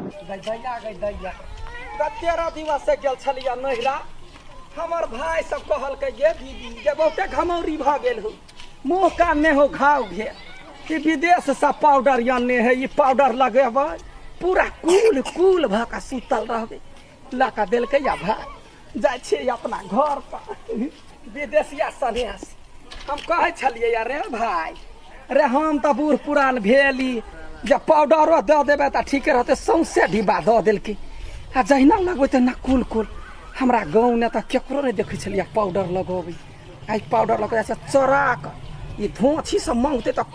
गै दैया, गै दैया, 13 दिवस से गेल छलियै नैहरा। हमर भाय सब कहलकै, गे दीदी गे, बहुते घमौरी भऽ गेल हो, मुँह कान नहि हो घाव भेल। ई विदेश से पाउडर आनने है, ई पाउडर लगेबै पूरा कुल कुल भऽ कऽ सुतल रहबै। लऽ कऽ देलकै या भाय, जाइ छियै अपना घर पर। विदेशिया सनेस हम कहै छलियै, अरे भाय रे, हम तऽ बूढ़ पुरान भेली, जे पाउडरो दऽ देबै तऽ ठीके रहतै। सौंसे डिब्बा दऽ देलकै आ जहिना लगबै तहिना कुल कुल। हमरा गाँवमे तऽ केकरो नहि देखै छलियै पाउडर लगबै। आइ पाउडर लऽ कऽ जाइ छै चोरा कऽ। ई धोछी सब मङ्गतै तऽ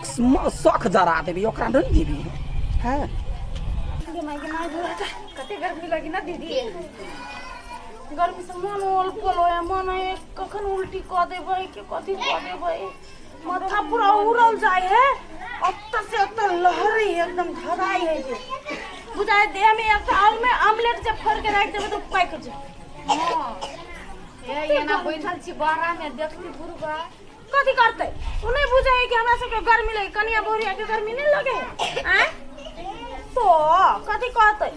शख जरा देबै ओकरा, नहि देबै। हँ। कते गर्मी लगी ना दीदी, गर्मी से मन ओल पोल होया, मन है कखन उल्टी कऽ देबै कि कथी कऽ देबै। माथा पूरा उड़ल जाय है, अत्ता से अत्ता लहरे है, एकदम धराई है जे बुझाय देह में एक आलू में आमलेट जे फोड़ के राखि देबै तऽ पाकि जाय। हाँ। ए एना बैठल छी बड़ा में देखती बुढ़बा। कथी करतै? ओ नहि बुझै है कि हमरा सबके गर्मी लगे, कनिया बहुरिया के गर्मी नहि लगे है। आँय तो कथी कहतै?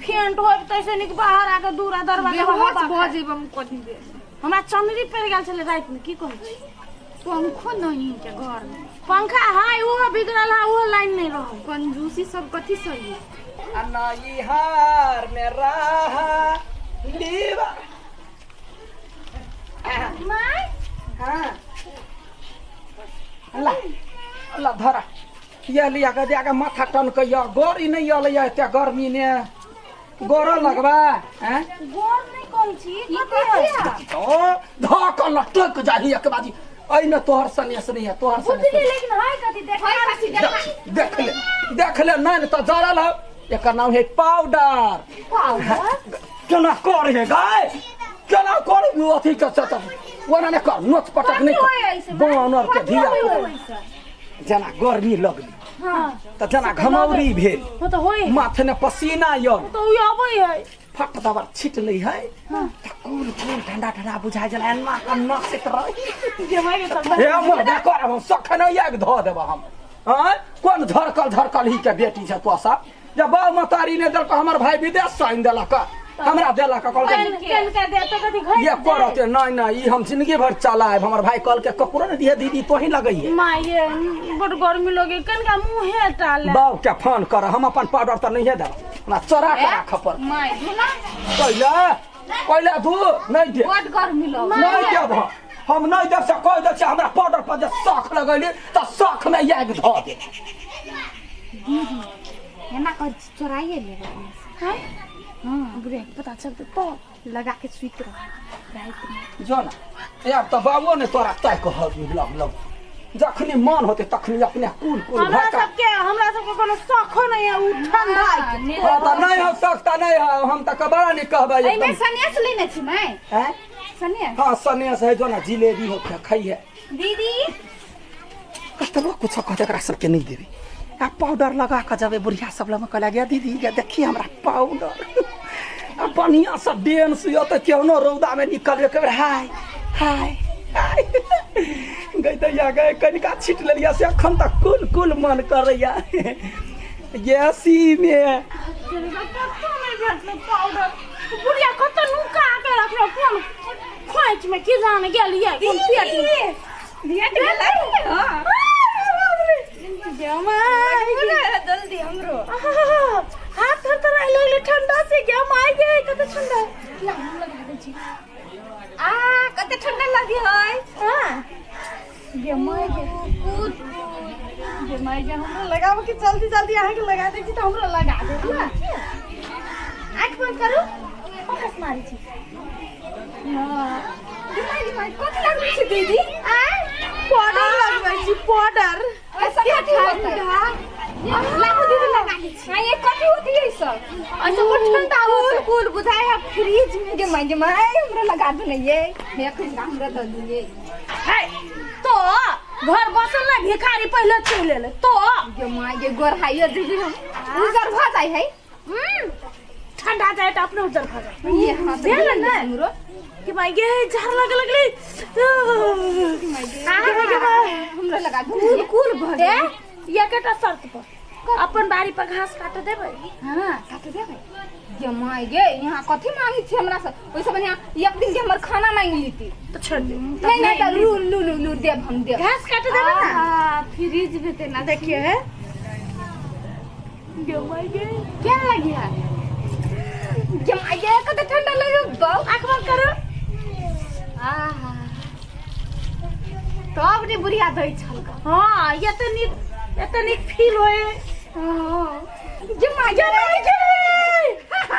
फेंट होब तैसे नीक बाहर आके दूरा दरवाजा पर बेहोश हवा भऽ खाय। जेब हम कथी देर। हमरा चंदरी पड़ि गेल छलै रातिमे, की कहै छी। पंखो नहीं के घर में। पंखा है, ओहो बिगड़ल है, ओहो लाइन नहीं रहल। कंजूसी सब कथी सही। आ नैहर में रहा लीवा। माय। हाँ, ला ला धरा, ये लिया के दिया के माथा टनकैया। गोरी नहीं अलैया एते गर्मी ने गोर लगबा हैं? गोर नहीं कहै छी, कथी है? ओ धऽ कऽ लटक जाही एक बाजी। एहिमे तोहर सनेस नहीं है, तोहर सनेस बुझली, लेकिन है कथी? देखा। देख ले, देख ले, नहीं तऽ जरल हो। एकर नाम है पाउडर। पाउडर? केना कर हे गाय, केना कर अथी के चत ओना नहि कर, नोच पटक नहि कथी होय कर। ऐसे, माय? बानर के कथी धिया होय पुता। ऐसे? जेना गर्मी लगली हाँ तऽ जेना घमौरी भेल। हाँ, तऽ होय। माथे ने पसीना यल। तऽ उ अबै है। फट दबर छीट लै है तऽ कुल कुल ठंडा ठंडा बुझाइ जेना एना कऽ नचैत रही। जे माय के सब। हे मोर कर, हम सखन आगि धऽ देब हम। आँय, कोन झरकल झरकल ही के बेटी छै तो सब, जब बाप मतारी नहि देलक, हमर भाई विदेश से आनि देलक, हमरा देलक, कहलकै केन केन के दे तऽ कथी घर ये करते नहीं नहीं, ई हम जिंदगी भर चलायब। हमर भाई कहलकै, ककरो नहि दिहे दीदी, तोही लगैहे। माय ये, बड गर्मी लगे, कनका मुँहे टाले। बाप के फोन कर, हम अपन पाउडर तऽ नहिए देब, हमरा चोरा के राखऽ पड़। माय धुला। पहिले पहिले धू, नहि दे। बड गर्मी लगे। नहि देब हम, हम नहि देब से कहि दै छियै। हमरा पाउडर पर जे शख लगैली तऽ शख मे आगि धऽ दे। दीदी, एना कर, चोराइए लेबै अपने से। हाँ। हाँ। बुढ़िया के पता चलतै तो लगा के सुति रह राति में। जो ना, ए आब तऽ बाबो ने तोरा तय कहल लग लग, जखनी मन होते तखनी अपने कुल कुल हमरा भऽ कऽ। सबके कोनो शौखो नहीं है उ ठंडा के। हाँ, तऽ नहि हो सकता नहीं हो, हम तऽ कबाड़ा नहीं कहबै एहिमे एकदम। सनेस लेने छी माय। हैं? सनेस। हाँ, सनेस है, जो ना जिलेबी हो खाइए। दीदी। कतबो कुछो कहते एकरा सबके नहीं देबै। आ पाउडर लगा कऽ जेबै बुढ़िया सब लगमे, कहला गे दीदी गे, देखी हमरा पाउडर। आ बढ़िआँ से डेंस यऽ तऽ केहनो रौदामे निकलबै, कहबै हाय हाय हाय। गै दैया गै, कनिका छीट लेलियै से एखन तक कुल कुल मन करैया गैसीमे। कतौ नहि भेटलै पाउडर। बुढ़िया कतौ नुका के रखलो, कोन खोंच में की जाने गेलियै, कोन पेट में। भेट गेलै। हाँ। जमाई। जल्दी हमरो। हाथ थर थर लगले ठंडा से। गया माय गे, कते ठंडा। ला, हम लगा दै छी। आ कते ठंडा लगी है। हां गे माय गे। कूद। गे माय गे, हमरो लगाबो के। जल्दी जल्दी अहाँ के लगा दै छी तऽ हमरो लगा देब ना। आँख बंद करू, फोकस मारै छी। हाँ। दिमाग दिमाग कथी लगबै छी दीदी? आय पाउडर लगबै छी, पाउडर। ऐसा कथी होता है? लागू दीदी, लगा दै छी। हाँ, ये कथी होती है सब? ऐसे बड़ ठंडा कूल होता। कूल बुझाय है फ्रिज में। गे माय गे माय, हमरा लगा दू ने ये हे, अखन हमरा दऽ दू ये। है तो घर बसल ना भिखारी पहले चलि एलै तो। गे माय गे, गोरहाइयो दीदी, हम उजर भऽ जाइ है। ठंडा जाए तऽ अपने उजर भऽ जाए। ये हाँ तऽ भेल ने? हमरो। कि माय गे, झाड़ लगे लगलै। गे माय। हमरा लगा दू। कूल कूल भऽ ए गेल। एकेटा शर्त पर अपन बाड़ी पर घास काट देबै। हाँ, काट गे माय गे, यहाँ कथी मांगे छी हमरा से? ओइसे बढ़िया एक दिन के हमर खाना मांग लीती। तो छोड़ दे। नहीं नहीं, तो लू लू लू लू, देब हम देब। घास काट देबे ना। आहा, फ्रिज में तेना देखिए है गे माय गे, केहन लगी है? गे माय गे, कते ठंडा लगे बाऊ। आँख बंद करो। आहा, तब ने बुढ़िया दै छल। हाँ, ये तो नीक, ये तो नीक फील होए। हाँ गे माय गे,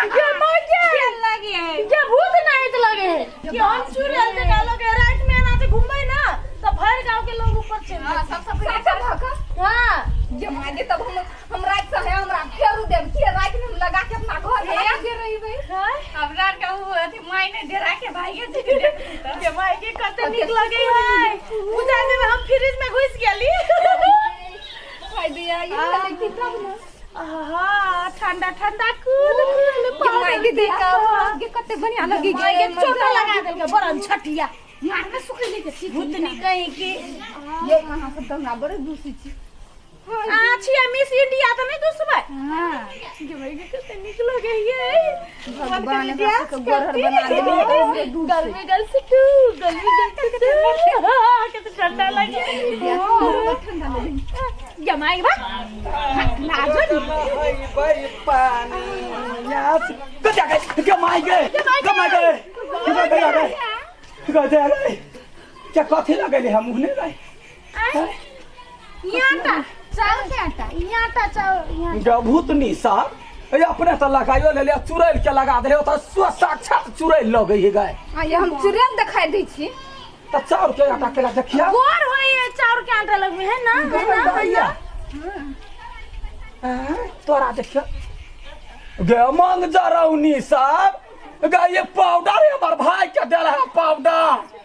गे माय गे, केहन लगी है? ये भूत नाहित लगे है कि हम चुड़ैल जका लगे। रात में एना जे घूमे ना तो भर गांव के लोग ऊपर चल हाँ, जाते। सब सब सब भक। हाँ गे माय गे, तब हम रात से है, हमरा फेरू देब कि रात में हम लगा के अपना घर में के रहिबै। हाँ? हमरा के उ अथी मायने डेरा के भाइये जे देखती त। गे माय गे, कते नीक लगे है। बुझा जे हम फ्रिज में घुस गेली। हाय दिया, ये लगती तब ना। आहा, ठंडा ठंडा कूल कूल। गे माय गे, देखा गे, कते बढ़िया लगी। माय गे, चोटा लगा देलकै बड़न छठिया। मार में सुखली के सीख। भूतनी कहीं की। ये अहाँ सब तऽ हमरा बड़े दूषित छी। आ छियै मिस इंडिया तऽ नहि दुसबै। हां। गे माय गे, कते नीक लगे ये। भगवान एकरा सबके गोरहर बना दे हमरे दूध से। गर्मी गल से तू गर्मी गल से तू, कते ठंडा लगे। बहुत ठंडा लगे। जमाई बा लाजो नी। पानी कते गए? के माय गे, के माय गे, के गए गए गए गए, क्या कथी लगेले हम मुँह ने गए? यहाँ ता चाउर के आटा। यहाँ ता चाउर यहाँ। गे भूतनी साहब, ए अपने तो लगाइयो ले ले, चुड़ैल के लगा देले, ओतऽ स्व साक्षात चुड़ैल लगै है गाय। आ ये हम चुड़ैल दिखाई दै छी। तऽ चाउर के आटा केला देखिया। गोर होय है चाउर के आटा लगमे है ना, है ना, है ना? आँय, तोरा देखियो गे मंग जरौनी साहब गे, ये पाउडर हमर भाई के देल है पाउडर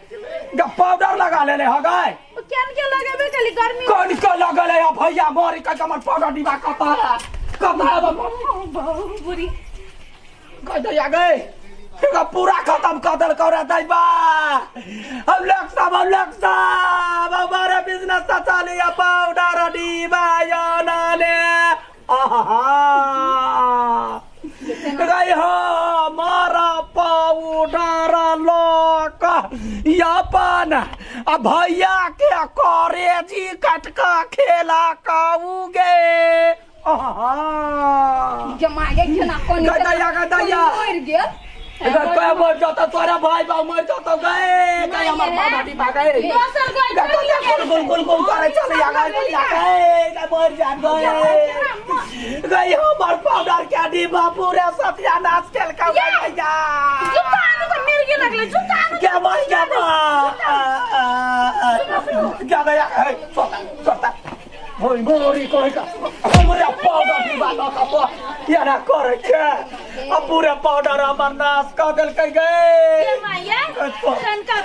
गे, पाउडर लगा लेले ह गाय। ओ केन के लगेबे कली गर्मी। कौन के लगल है भैया मरी के? हमर पाउडर डिब्बा कता है, कता है? बहुत बुरी कह दैया गए, एकरा पूरा खत्म कर देलकौ रे दैबा। हम लोग सब, हम लोग सब हमारे बिजनेस से चलिए पाउडर डिब्बा यो नाने। आहा गई हो मारा पाउडर लोक अपन आ भैया के करेजी कटका खेला काऊगे। आहा जमा गे केना कोनी। गदैया, गदैया। मरि गेल। अगर कोई मर जाता, तोरा भाई बाबू मर जाता गए गए, हमार बाबा डिब्बा गए। दोसर गए। गए गोल गोल गोल गोल करे चले आ गए, गए गए गए, मर जा गए गए, हमार पाउडर के डिब्बा पूरे सत्यानाश केल का गया। जूता आनु तऽ मिर्गी लगले, जूता आनु। क्या मर गया क्या गया है? छोटा छोटा होई मोरी कोई का हमरे पाउडर डिब्बा लऽ कऽ एना करै छै आ पूरे पाउडर हमर नाश कऽ देलकै गए। माया, कनका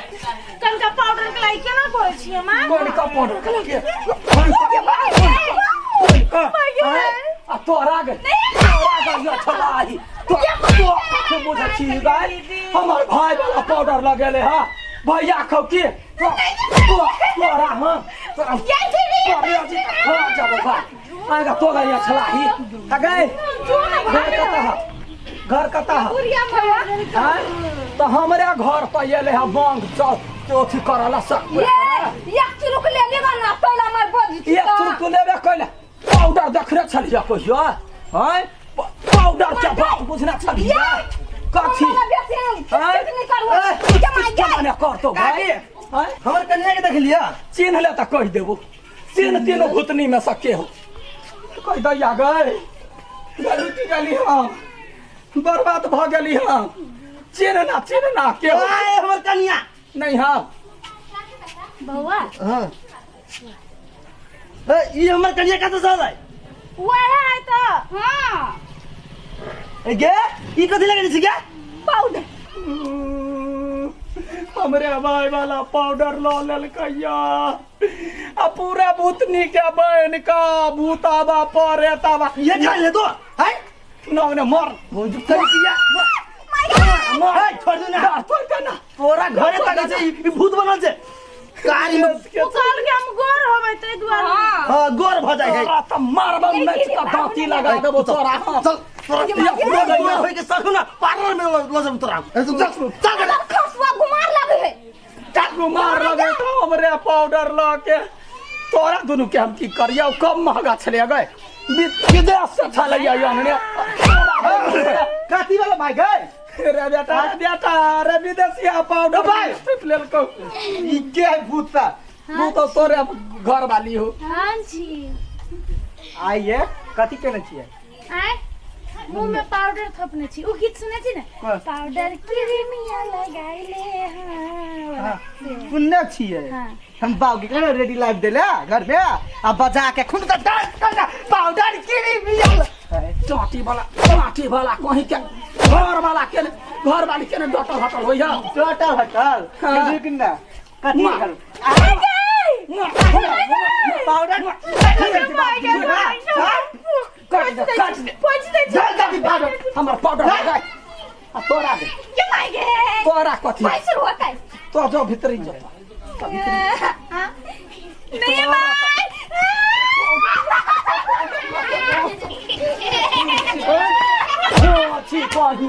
कनका पाउडर के लाई केना कहै छियै माँ? कोन का पाउडर के लगे? कोन का आ तोरा गे, तोरा गे, यो छलाई तो तो कथी बुझै छी गाय? हमर भाई वाला पाउडर लगेले हा भैया खौ की तो तो तोरा हां तोरा तोरे अजी हां जाबो भाई आगा तो गया छलाही आ गए। घर कतऽ है? घर कतऽ है? बुढ़िया भैया। आँय? तऽ हमरे घर पर एले है बंग चौ अथी करऽ ला सब। ये एक चुरुक ले लेबा ना तैला मार बज। एक चुरुक लेबे कैले? पाउडर देखने छलियै कहियो? आँय, पाउडर के बात बुझने छलियै कथी? आँय? ए, किछु मने करतौ भाई? आँय? हमर कन्या के देख लिया। चिन्ह ले तऽ कहि देबो, चिन्ह तीनू भूतनी में से के हो। कहि दैया गए, लुटि गेली हम, बर्बाद भऽ गेली हम। चिन्ह ना, चिन्ह ना के हो। आए हमर कन्या नहीं। हाँ बौआ। हां, ए ई हमर कन्या कतऽ से आलै? वएह आय तऽ। हाँ। ए गे, ई कथी लगेने छी गे? पाउडर। हमरे भाई वाला पाउडर लऽ लेलकैया आ पूरा भूतनी के बन का भूताबा परेताबा। ये खा ले तो हाय न न, मर तरीकिया मर। हाय, छोड़ दे ना। तोड़ दे ना। तोरा घरे तक छै ई भूत बनल छै। कारी में ओ कहल कि हम गोर होबै ताहि दुआरे हाँ गोर भ जाइ है तोरा तऽ मारबौ नच कऽ दाँती लगा देबौ तोरा हम। चल तोरा गोर होय के सख ना पार्लर में ल जब तोरा ए, तू चल चल बेटा। खसुआ घुमार लगे है मार लगे तो हमरे पाउडर लऽ के तोरा दुनू के हम की करियौ कम महगा छलै गए विदेश से छलै अनने कथी वाला भाई गए रे बेटा रे बेटा रे विदेशिया पाउडर भाई। टिप लेलकौ ई के है भूत सा तू तो तोरे घर वाली हो हाँ जी आइए कथी केने छियै आय मुंह में पाउडर थपने छी उ गीत सुने छी ने कौन? पाउडर क्रीमिया लगाइले हाँ सुनने छियै हाँ। हम बाबू के रेडी लाइव देले घर में आ बजा के खूब त डांस करना पाउडर क्रीम मियल चाटी वाला चाटी वाला कहीं के घर वाला के घर वाली के डटल हटल होइया टोटल हटल हाँ। रुक ना कथी माँ। कर पाउडर काट दे काट दे पोछ दे जल दे पाउडर हमर पाउडर लगाय आ तोरा दे ये माय गे तोरा कथी पैसे होता है तो जो भीतरी जो नहीं माय छी कहीं